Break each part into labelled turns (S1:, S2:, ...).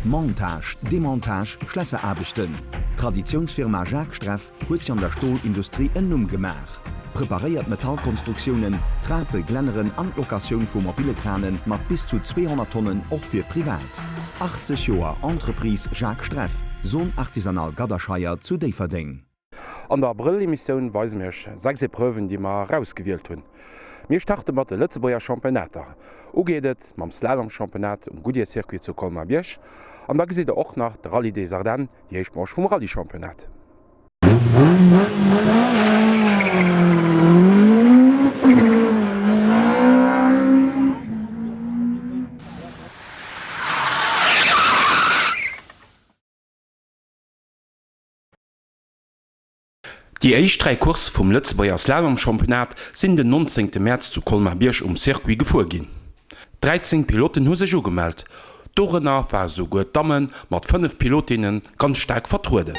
S1: Montage, Demontage, Schlässeraarbechten. D'Traditiounsfirma Jacques Streff huet sech an der Stolindustrie en Numm gemaach. Preparéiert Metallkonstruktiounen, Trape, Glänneren an d'Locatioun vu mobile Krane mat bis zu 200 Tonnen och fir privat. 80 Joer Entreprise Jacques Streff, Zone Artisanale Gadderscheier zu Déifferdeng.
S2: An der Abrëll-Emissioun weise mir iech 6 Epreuven, déi mer erausgewielt hunn. Mir starte mat de Lëtzebuerger Championnater. U geet et mam Slalom-Championnat um Goodyear Circuit zu Colmar-Bierg an da gesitt der och nach de Rallye des Ardennes, déi éischt Manche vum Rallye-Championnat. Déi éischt 3 Coursse vum Lëtzebuerger Slalom-Championnat sinn den 19 Mäerz zu Colmar-Bierg um Circuit gefuer ginn. 13 Piloten hu sech ugemellt, dorënner ware souguer d'Damme mat 5 Pilotinne ganz staark vertrueden.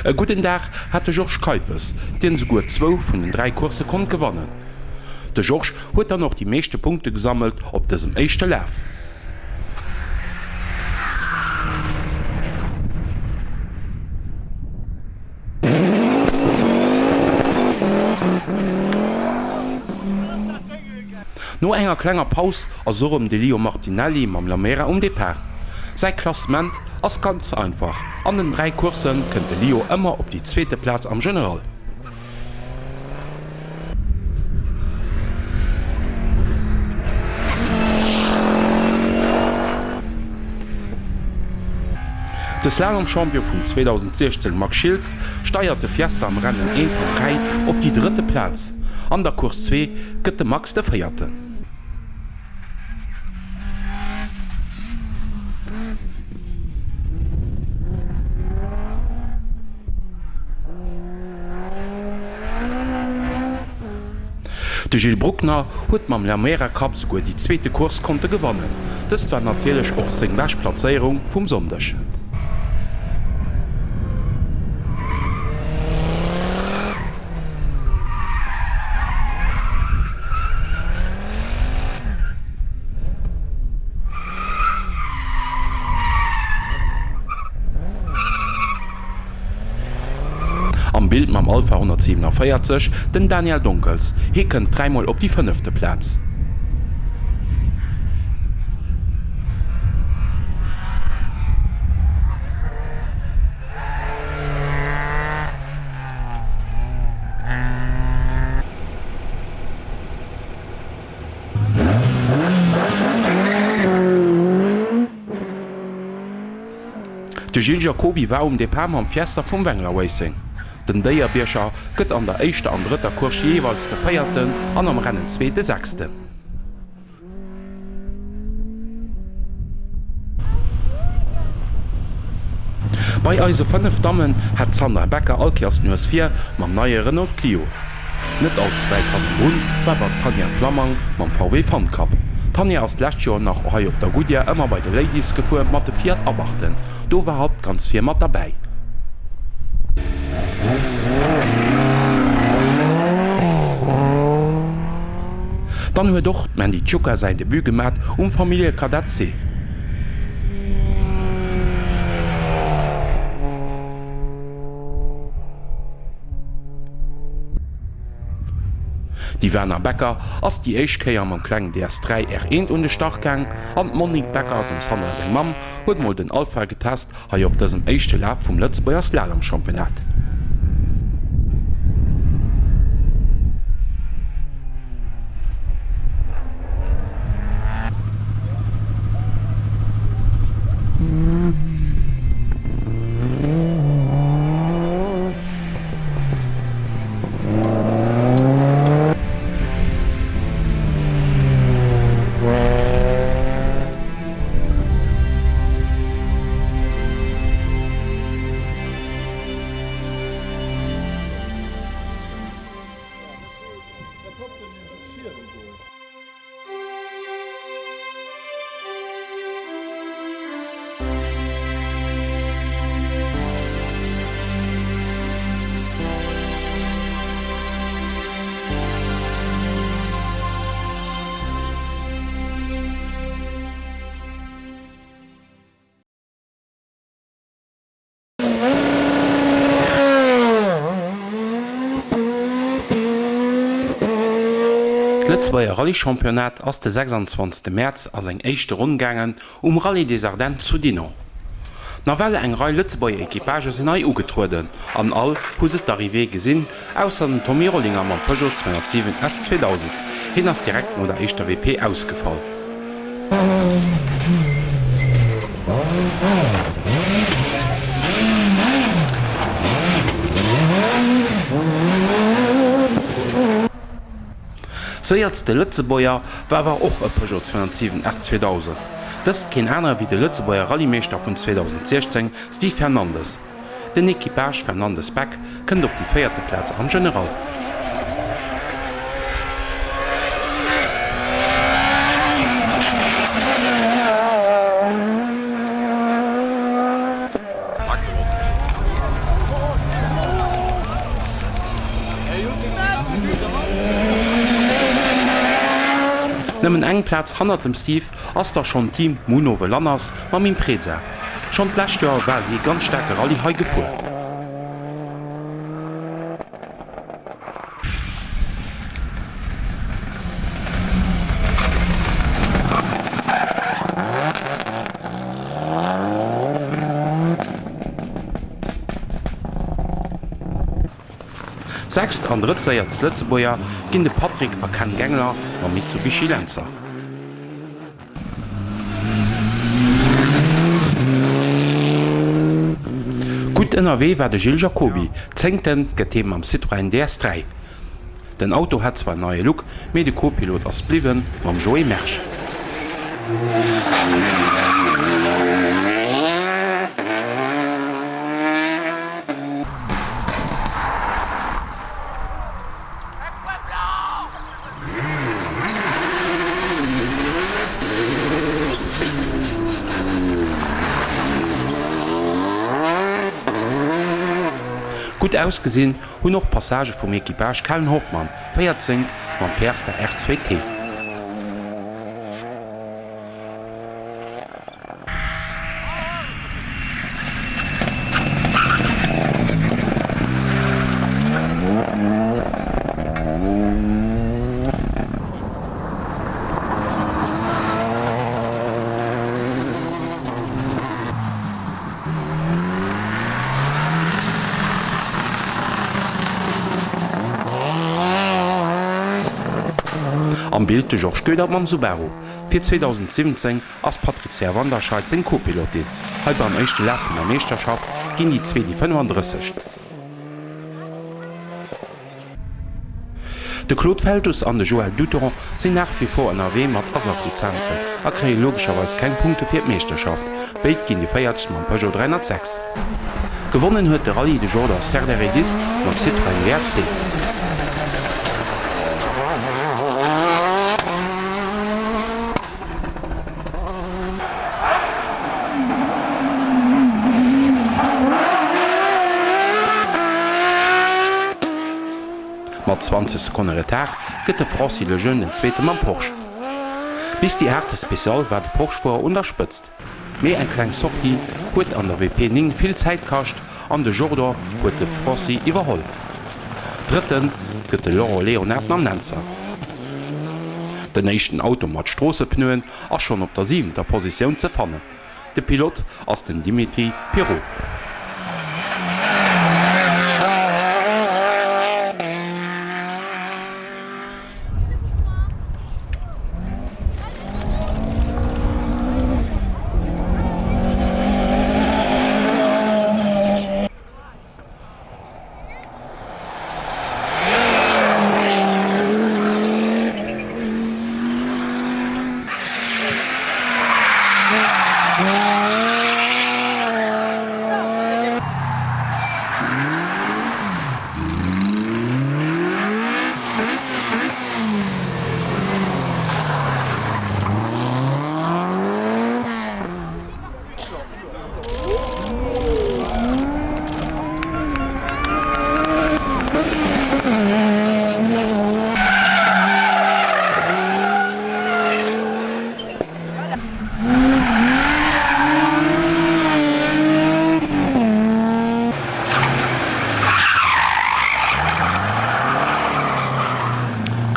S2: E gudden Dag hat de Georges Keipes, dien esouguer zwou vun den 3 Coursse konnt gewannen. De Georges huet dann och déi meeschte Punkte gesammelt op dësem éischte Laf. No enger klenger Paus ass och erëm de Lio Martinelli mam Lamera um Depart. Säi Klassement ass ganz einfach, an den 3 Coursse kënnt de Lio ëmmer op déi zweete Plaz am General. De Slalom-Champion vun 2016 Max Schiltz steiert de Fiesta am Rennen 1 an 3 op déi drëtte Plaz. An der Course 2 gëtt de Max de Véierten. De Gilles Bruckner huet mam Lermera Cup souguer déi zweete Course konnte gewannen. Dëst war natierlech och seng bescht Plazéierung vum Sonndeg. Am Bild mam Alfa 147 den Daniel Donkels, hie kënnt dräimol op déi fënnefte Plaz. De Gilles Jacoby war um Depart mam Fiesta vum Wengler Racing. Den Déierbierger gëtt an der éischter an drëtter Course jeeweils de Véierten an am Rennen zwee de Sechsten. Bei eise 5 Dammen hat d'Sandra Becker all Kéiers d'Nues vir mam neie Renault Clio. Net all ze wäit hannendrun war awer d'Tanja Flammang mam VW Fun Cup. D'Tanja ass d'lescht Joer nach hei op der Goodyear ëmmer bei de Ladies gefuer mat de Fiat Abarthen. Do war hatt ganz vir mat derbäi. Dann huet och d'Mandy Ciuca säin Debut gemat um Famillje Kadett C. D'Ivana Becker ass déi éischt Kéier mam klengen DS3 R1 un de Start gaang an d'Monique Becker, dem Sandra seng Mamm, huet mol den Alfa getest hei op dësem éischte Laf vum Lëtzebuerger Slalom-Championnat. D'Lëtzebuerger Rallye-Championnat ass de 26 Mäerz a seng éischte Ronn gaangen um Rallye des Ardennes zu Dinant. Nawell eng Rei Lëtzebuerger Equipagë sinn hei ugetrueden an all hu se d'Arrivée gesinn, ausser den Tommy Rollinger mam Peugeot 207 S 2000. Hien ass direkt no der éischter WP ausgefall. Séiertste Lëtzebuerger war awer och e Peugeot 207 S 2000, dëst keen anere wéi de Lëtzebuerger Rallyemeeschter vun 2016 Steve Fernandes. Den Equipage Fernandes-Beck kënnt op déi véierte Plaz am General. Nëmmen eng Plaz hannert dem Steve ass da schonn d'Team Munove Lanners mam Impreza. Schonn d'lescht Joer war si e ganz staarke Rallye hei gefuer. Sechst an drëttséiertst Lëtzebuerger ginn de Patrick a Ken Gengler mam Mitsubishi Lancer. Gutt ënnerwee war de Gilles Jacoby, Zéngten gëtt hee mam Citroën DS3. Den Auto hat zwar en neie Look, mee de Co-Pilot ass bliwwen mam Joé Mersch. Gutt ausgesinn hunn och d'Passagë vum Equipage Kellen-Hoffmann, 14. Mam Verster R2T. Am Bild de Georges Goedert mam Subaru. Fir 2017 ass d'Patrizia van der Scheid seng Co-Pilotin. Hei beim éischte Laf vun der Meeschterschaft ginn déi zwee déi 35. De Claude Feltus an de Joël Dutton sinn nach wie vor ënnerwee mat Asaflizenzen a kréie logescherweis keng Punkte fir d'Meeschterschaft. Béid ginn déi Véiertst mam Peugeot 306. Gewonnen huet de Rallye de Jordan Serderidis mam Citroën WRC. Mat 20 Sekonne Retard gëtt de Francis Lejeune den Zweete mam Porsche. Bis déi aachte Special war de Porsche-Fuerer un der Spëtzt. Mee eng kleng Sortie huet an der WP 9 vill Zäit kascht an de Jordan huet de Francis iwwerholl. Drëtte gëtt de Laurent Léonard mam Lancer. Den éischten Auto mat Stroossepneuen ass schonn op der siwenter Positioun ze fannen. De Pilot ass den Dimitri Pirot.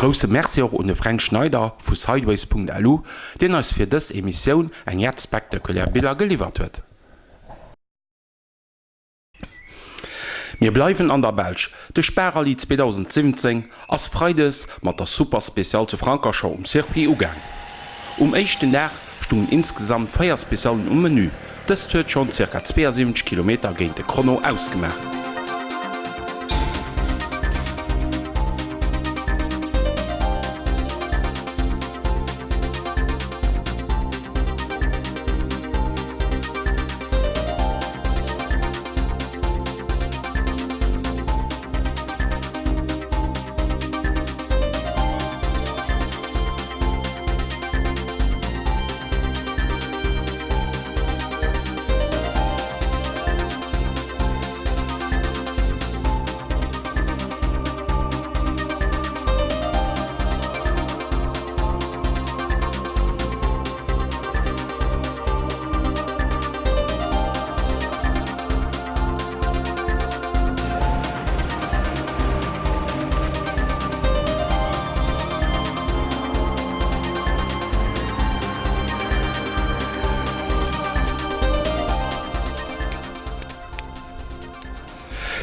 S2: Grousse Merci och un de Fränk Schneider vu Sideways.lu, deen eis fir dës Emissioun eng jett spektakulär Biller geliwwert huet. Mir bleiwen an der Belsch, De Spa-Rallye 2017 ass freides mat der Super Special zu Francorchamps um Circuit ugaang. Um éischten Dag stungen insgesamt 4 Speciallen um Menü, dëst huet schonn ca. 72 Kilometer géint de Chrono ausgemaach.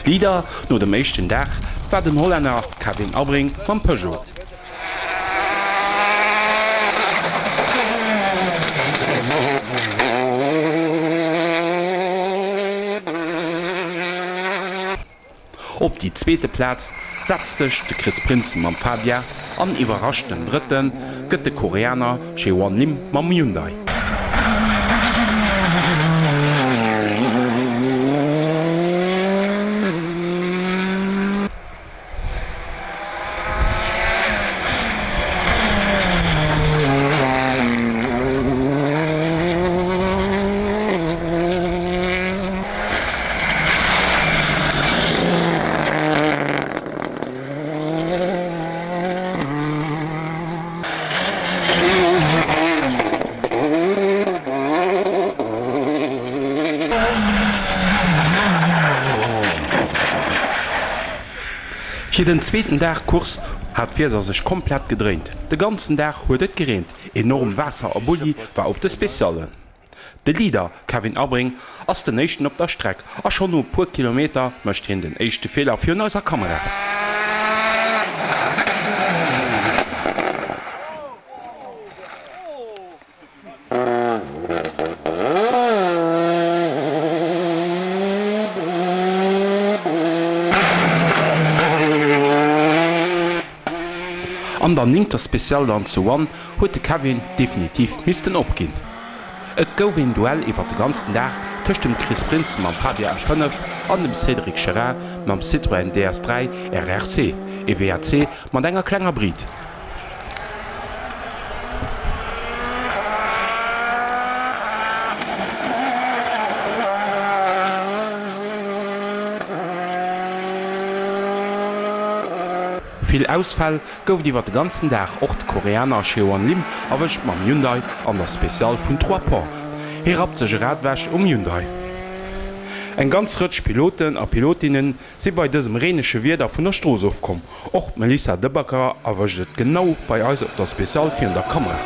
S2: Leader no dem éischten Dag war den Hollänner Kevin Abbring mam Peugeot. Op déi zweete Plaz setzt sech de Chris Prinsen mam Fabia an iwwerraschten Drëtte gëtt de Koreaner Chae-Won Lim mam Hyundai. Fir den zweeten Dag Course hat d'Wieder sech komplett gedréint. De ganzen Dag huet et gereent, enorm Waasser a Bulli war op de Speciallen. De Leader Kevin Abbring ass den éischten op der Streck a schonn no e puer Kilometer mécht hien den éischte Feeler virun eiser Kamera. An der néngter Special dann zu One huet de Kevin definitiv missten opginn. Et gouf een Duell iwwer de ganzen Dag tëscht dem Chris Prinsen mam Fabia F5 an dem Cédric Cherain mam Citroën DS3 RRC, ee WRC mat enger klenger Brid. Vill Ausfäll gouf et iwwer de ganzen Dag, och de Koreaner Chae-Won Lim erwëscht mam Hyundai an der Special vun Trois Ports. Hie rappt sech e Rad ewech um Hyundai. Eng ganz Rëtsch Piloten a Pilotinnen si bei dësem reenege Wieder vun der Strooss ofkomm. Och d'Melissa De Backer erwëscht et genau bei eis op der Special virun der Kamera.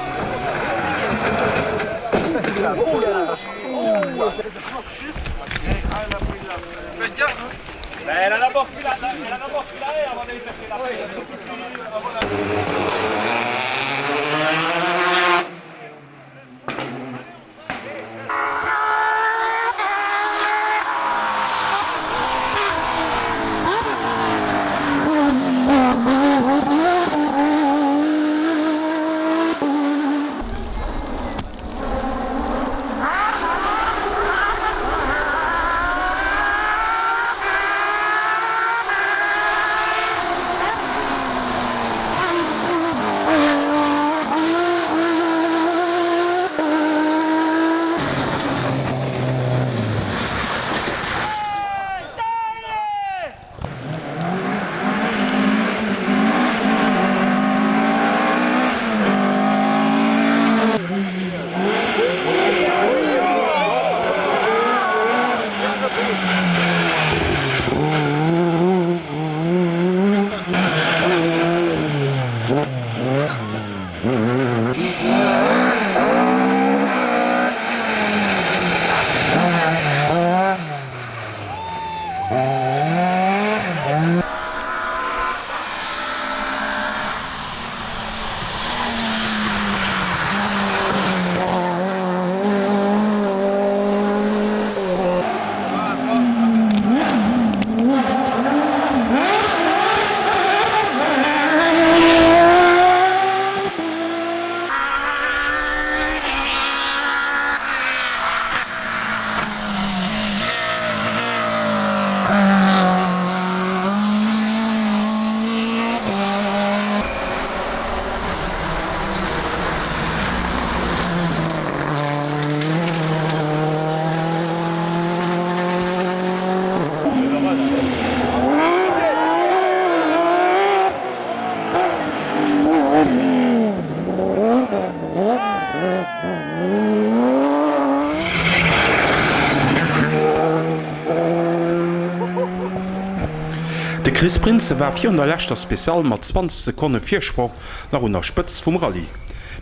S2: Chris Prinsen war virun der leschter Speciale mat 20 Sekonne Virsprong nach un der Spëtzt vum Rallye.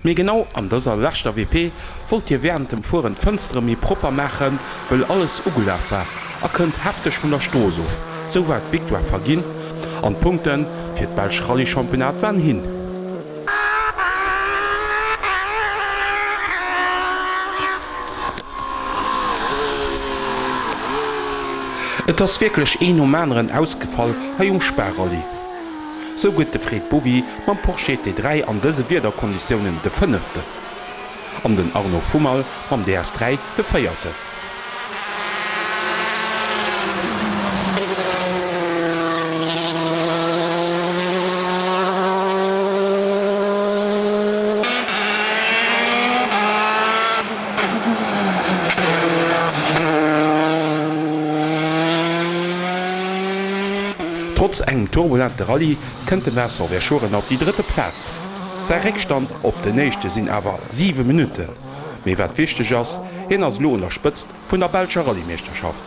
S2: Mee genau an dëser leschter WP wollt hie wärend dem Fueren d'Fënstere méi propper maachen, wëll alles ugelaf war a kënnt hefteg vun der Strooss of. Sou war d'Victoire verginn an d'Punkte fir d'belsch Rallye-Championnat waren hin. Et ass wierklech een nom aneren ausgefall hei um Spa-Rallye. Sou gëtt de Fred Bovy mam Porsche GT3 an dëse Wiederkonditiounen de Fënneften an den Arnaud Fummal mam DS3 de Véierten. Trotz engem turbulente Rallye kënnt de Vincent Verschueren op déi drëtte Plaz. Säi Réckstand op den Éischte sinn awer 7 Minutten. Mee wat wichteg ass, hien ass elo un der Spëtzt vun der belscher Rallye-Meeschterschaft.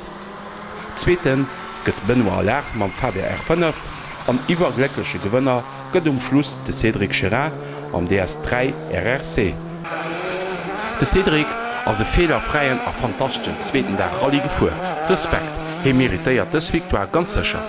S2: Zweete gëtt de Benoît Allard mam Fabia R5 an iwwergléckleche Gewënner gëtt um Schluss de Cédric Chérin mam DS3 RRC. De Cédric ass e feelerfräien a fantasteschen zweeten Dag Rallye gefuer. Respekt, hie meritéiert dës Victoire ganz sécher.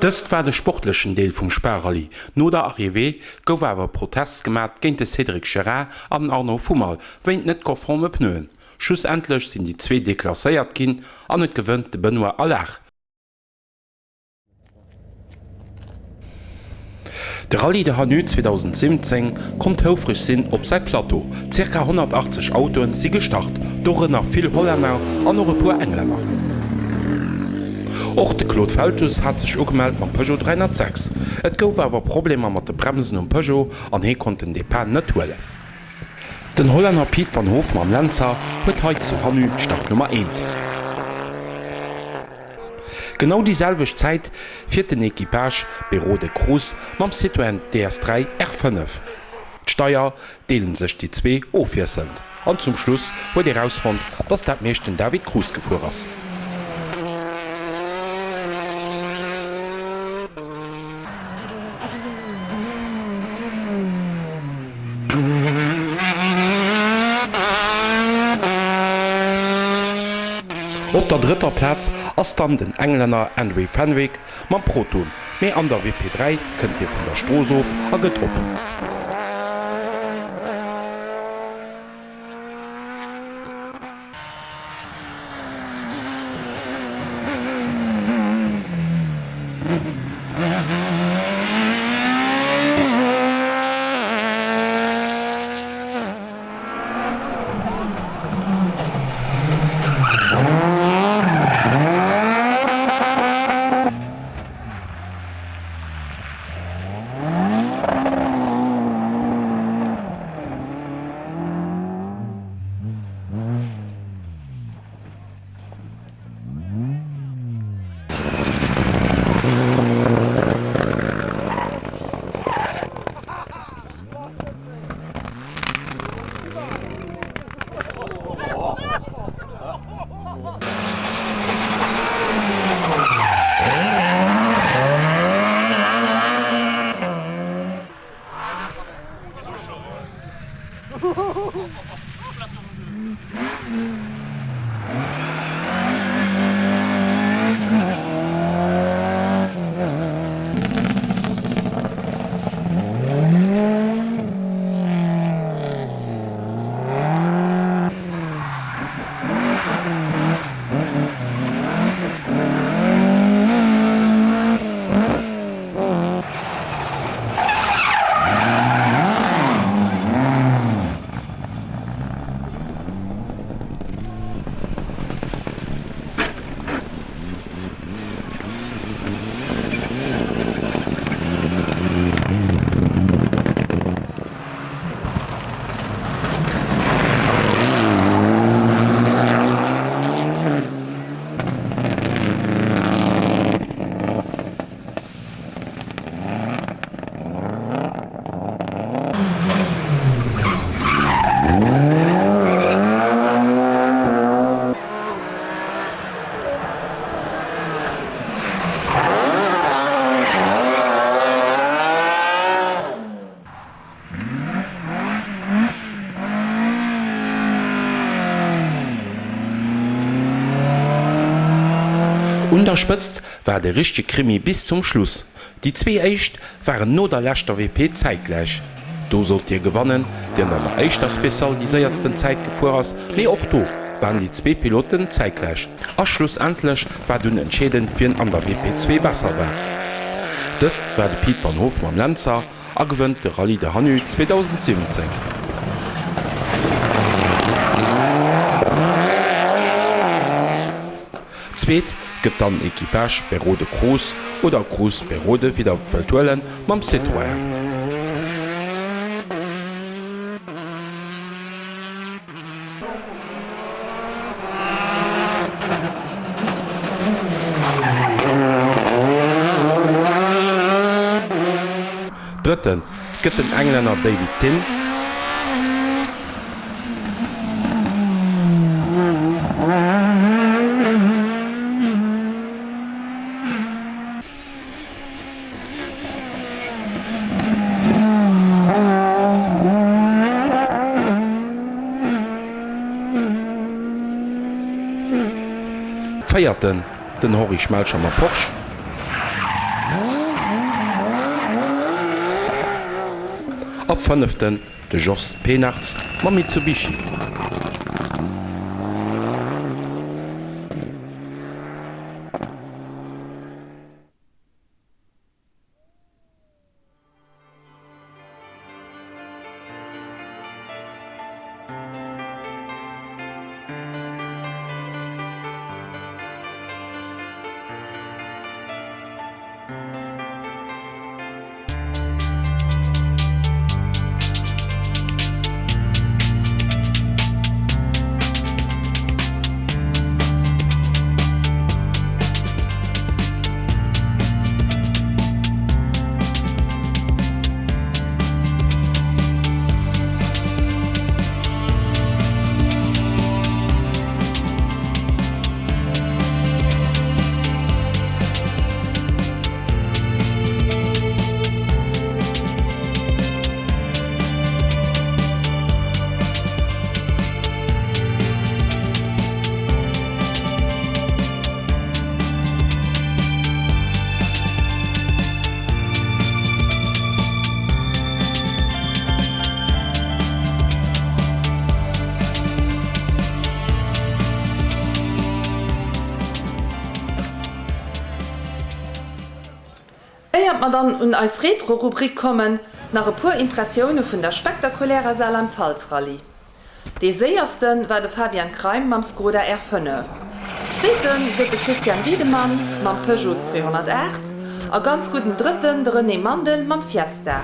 S2: Dëst war de sportlechen Deel vum Spa-Rallye. No der Arrivée gouf awer Protest gemat géint de Cédric Gerard an den Arnaud Fummal wéint net konforme Pneuen. Schlussendlech sinn déi zwee deklasséiert ginn an et gewënnt de Benoît Allard. De Rallye de Hanü 2017 konnt houfreg sinn op säi Plateau. Zirka 180 Autoen si gestart, dorënner vill Hollänner an och e puer Englänner. Och de Claude Feltus hat sech ugemellt mam Peugeot 306. Et gouf awer Problemer mat de Bremsen um Peugeot an hee konnt den Depart net huelen. Den Hollänner Piet van Hoof mam Lenzer huet hei zu Hanü d'Startnummer eent. Genau déi selwecht Zäit fiert den Equipage Berode Cruz mam Citroën DS3 R5. D'Steier deelen sech déi zwee ofwiesselnd an zum Schluss huet ee rausfonnt, dass dat meescht den David Cruz gefuer ass. Op der drëtter Plaz ass dann den Englänner Andrew Fenwick mam Proton, mee an der WP3 kënnt hie vun der Strooss of a gëtt op. Un der Spëtzt war et e richtege Krimi bis zum Schluss. Déi zwee éischt waren no der leschter WP zäitgläich. Do sollt dee gewannen, deen an der éischter Special déi séiertsten Zäit gefuer ass, mee och do waren déi zwee Piloten zäitgläich a schlussendlech war dunn entscheedend, wien an der WP2 besser war. Dëst war de Pit Van Hoof mam Lenzer a gewënnt de Rallye de Hannut 2017. Zweet gëtt dann Equipage Berode Cruz oder Cruz Berode wéi der wëllt huelen mam Citroën. Drëtte gëtt den Englänner David Tin. Véierten den Henri Schmelcher mam Porsche. A fënneften de Jos Penarts mam Mitsubishi.
S3: Éiert mer dann un eis Retro-Rubrik kommen, nach e puer Impressioune vun der spektakulärer Saarland-Pfalz-Rallye. Dee séierste war de Fabian Kreim mam Skoda R5. Zweete gëtt de Christian Wiedemann mam Peugeot 208 a ganz gudden Drëtten de René Mandel mam Fiesta.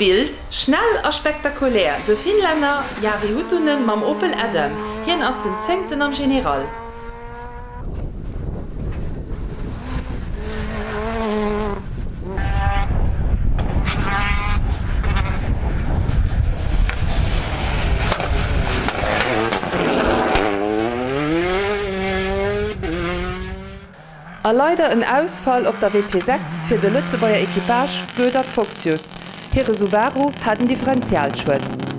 S3: Bild, Schnell a spektakulär, de Finnlänner Jari Huttunen mam Opel Adam, hien ass den zéngten am General. A leider en Ausfall op der WP 6 fir de Lëtzebuerger Equipage Goedert-Foxius. Hire Subaru hat en Differentialschued.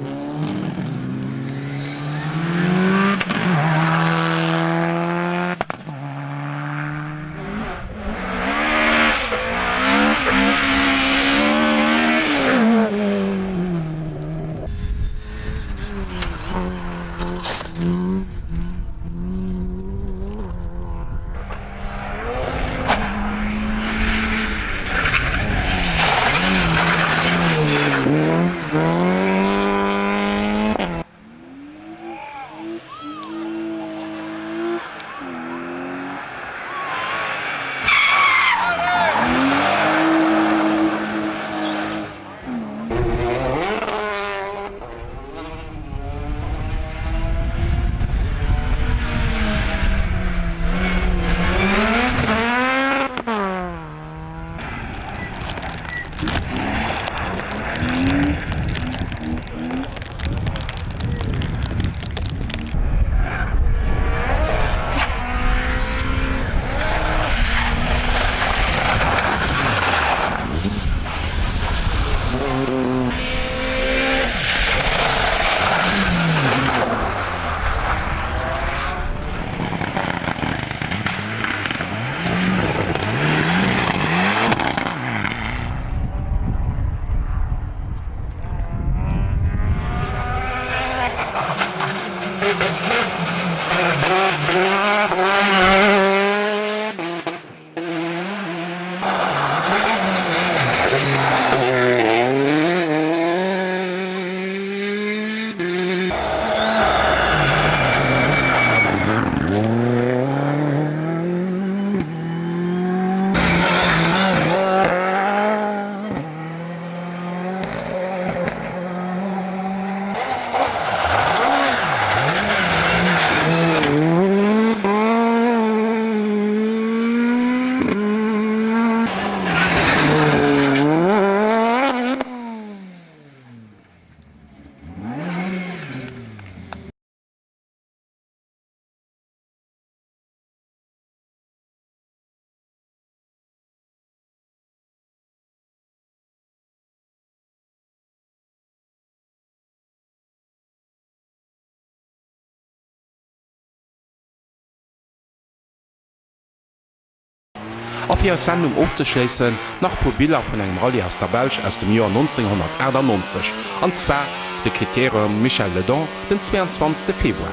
S2: A fir eis Sendung ofzeschléissen, nach puer Biller vun engem Rallye aus der Belsch aus dem Joer 1998, an zwar de Criterium Michel Ledon den 22 Februar.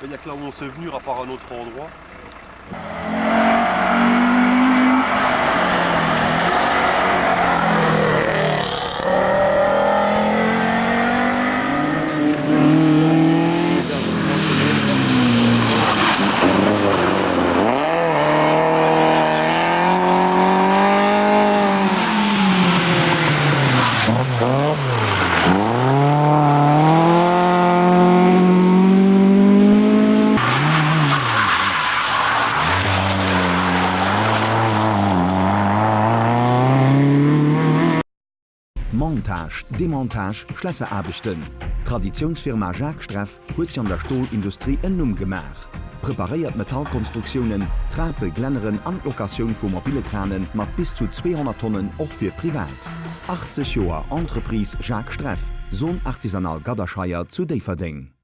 S4: Il n'y a que là où on s'est venu, à part un autre endroit.
S1: Montage, Demontage, Schlässeraarbechten, D'Traditiounsfirma Jacques Streff huet sech an der Stolindustrie en Numm gemaach. Preparéiert Metallkonstruktiounen, Trape, Glänneren an d'Locatioun vu mobile Krane mat bis zu 200 Tonnen och fir privat. 80 Joer Entreprise Jacques Streff, Zone Artisanale Gadderscheier zu Déifferdeng.